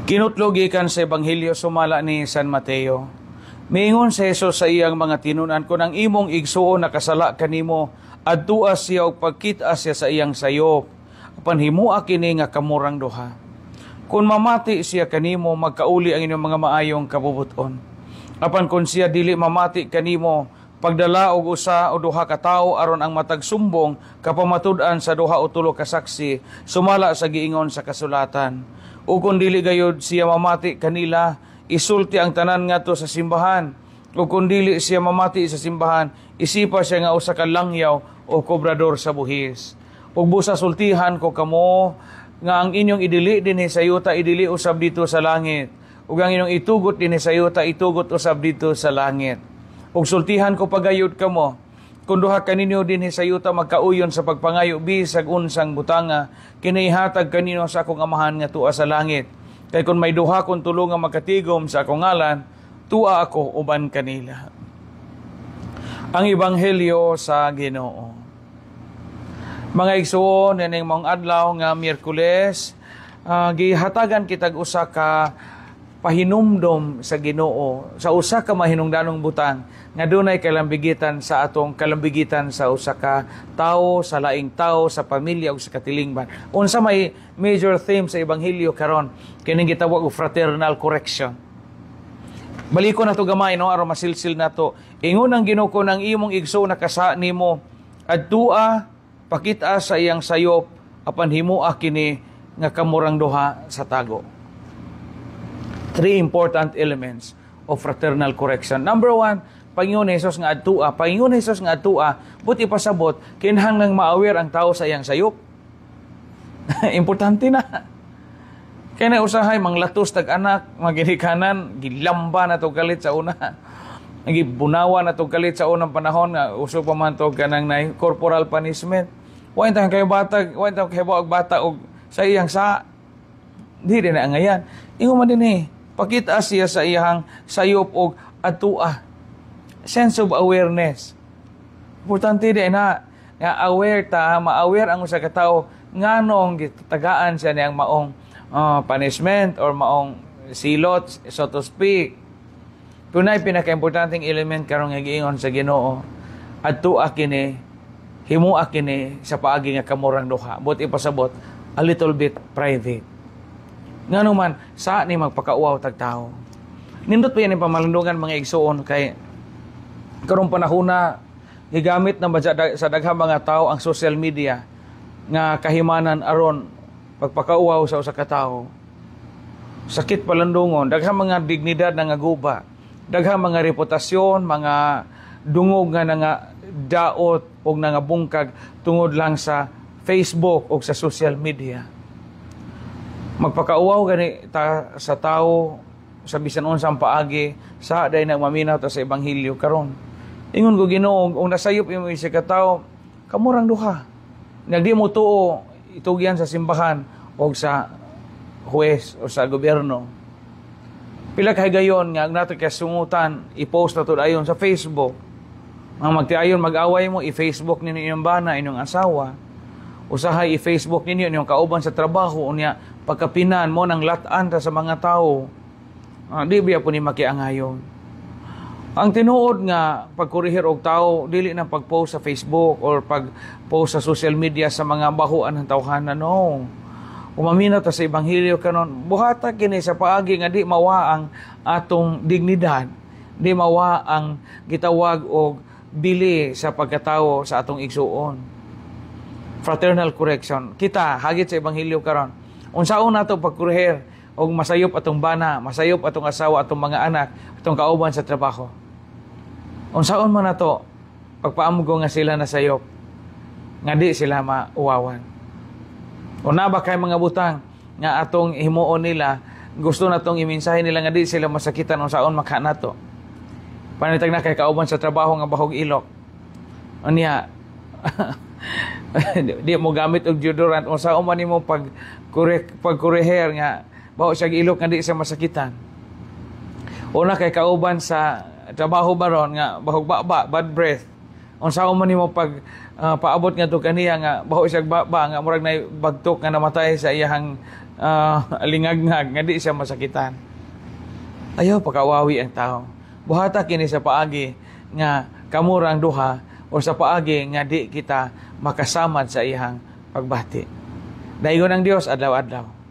Kinutlo gikan sa Ebanghelyo sumala ni San Mateo. Miingon si Jesus sa iyang mga tinunan, "Kung ang imong igsuon nakasala kanimo, adtua siya og pagkita siya sa iyang sayop. Apan himua kini nga kamurang duha. Kung mamati siya kanimo, magkauli ang inyong mga maayong kabubuton. Apan kung siya dili mamati kanimo, pagdala og usa o duha ka tawo aron ang matag sumbong kapamatud-an sa duha o tulo ka saksi, sumala sa giingon sa kasulatan. O kung dili gayud siya mamati kanila, isulti ang tanan ngadto sa simbahan. O kung dili siya mamati sa simbahan, isipa siya nga usa ka langyaw o kobrador sa buhis. Ug busa sultihan ko kamo nga ang inyong idili dinhi sa yuta, idili usab didto sa langit. Ug ang inyong itugot dinhi sa yuta, itugot usab didto sa langit. Ug sultihan ko pagayod kamo, kung duha kaninyo dinhi sa yuta magkauyon sa pagpangayo bisag unsang butanga, kinihatag kanino sa akong Amahan nga tua sa langit. Kay kung may duha kon tulo nga magkatigom sa akong ngalan, tua ako uban kanila." Ang Ebanghelyo sa Ginoo. Mga igsuon, ining maong adlaw nga Miyerkules, gihatagan kitag usa ka pahinumdom sa Ginoo sa usa ka mahinungdanong butang nga dunay kalambigitan sa atong kalambigitan sa usa ka tawo, sa laing tawo, sa pamilya ug sa katilingban. Unsa may major theme sa ebanghelyo karon? Kining gitawag og fraternal correction. Baliko na to gamay, no, aron masilsil nato. Ingon ang Ginoo, "Kung ang imong igsoon nakasala nimo, adtua, pakita sa iyang sayop, apan himua kini nga kamurang duha sa tago." Three important elements of fraternal correction. Number one, Panginoon Jesus nga adtua. Panginoon Jesus nga adtua, but ipasabot, kinahanglang ma-aware ang tao sa iyang sayop. Importante na. Kaya na usahay, manglatos tag anak, maginikanan, gilamba na to kalit sa una. Gibunawa na to kalit sa unang panahon nga uso pa man to kanang nay corporal punishment. Wa tayo kayo bata, wa tayo kayo og bata og sa iyang sa di din na angayan. Ingon man din eh, pakita siya sa iyang sayop og atua. Sense of awareness. Importante din na nga aware ta, ma-aware ang usa ka tawo nganong gitagaan siya niyang maong punishment or maong silot, so to speak. Tunay pinaka-importanteng element karon nga giingon sa Ginoo, adtua kini, himua kini sa paagi nga kamurang duha. But ipasabot, a little bit private. Ngano man sa ni magpakauwaw tag tao. Nindot pa yan yung pamalandungan, mga igsuon, kay karong panahona gigamit na ba sa daghang mga tao ang social media nga kahimanan aron pagpakauwaw sa usa ka tawo. Sakit palandungon, daghang mga dignidad na nga guba, daghang mga reputasyon, mga dungog nga nga daot og nangabungkag tungod lang sa Facebook o sa social media. Magpakauwaw gani ta sa tao sa bisan unsang paagi sa day nagmaminaw ta sa ebanghelyo karon. Ingon ko Ginoo, kung nasayop imo isa ka tawo, kamurang duha. Nagdi mo tuo, itugyan sa simbahan o sa huwes o sa gobyerno. Pila kay gayon nga ang nato kay sungutan, i-post na to ayon sa Facebook. Mga magtiayon mag-away mo, i-Facebook ninyo inyong bana, inyong asawa. Usahay i-Facebook ninyo inyong kauban sa trabaho, unya pagkapinan mo ng latan ta sa mga tao. Di biya po ni makiangayon. Ang tinuod nga pagkurihir og tao dili na pag-post sa Facebook or pag-post sa social media sa mga bahuan ng tawhana, no. Umaminaw ta sa ebanghelyo karon, buhata kini sa paagi nga di mawa ang atong dignidad, di mawa ang gitawag og bili sa pagkatawo sa atong igsuon. Fraternal correction. Kita hagit sa ebanghelyo karon. Unsaon nato pagkurihir og masayop atong bana, masayop atong asawa, atong mga anak, atong kauban sa trabaho? Unsaon man nato pagpaamgo nga sila nasayop nga di sila mauwawan? Una ba kay mga butang nga atong himuon nila, gusto natong imensahe nila nga di sila masakitan, unsaon maka nato? Panitag na kay kauban sa trabaho nga bahog ilok. Unya di mo gamit og deodorant, unsaon man nimo pag pagkureher nga baho siya ilok nga di siya masakitan? Una kay kauban sa trabaho baron nga bahog baba, bad breath. Unsaon man nimo pag paabot nga to kaniya nga baho siya baba nga murag nay bagtok nga namatay sa iyang lingagngag nga di siya masakitan. Ayaw pakawawi ang tao. Buhata kini sa paagi nga kamurang duha o sa paagi nga di kita makasamad sa iyang pagbati. Daygon ang Dios adlaw-adlaw.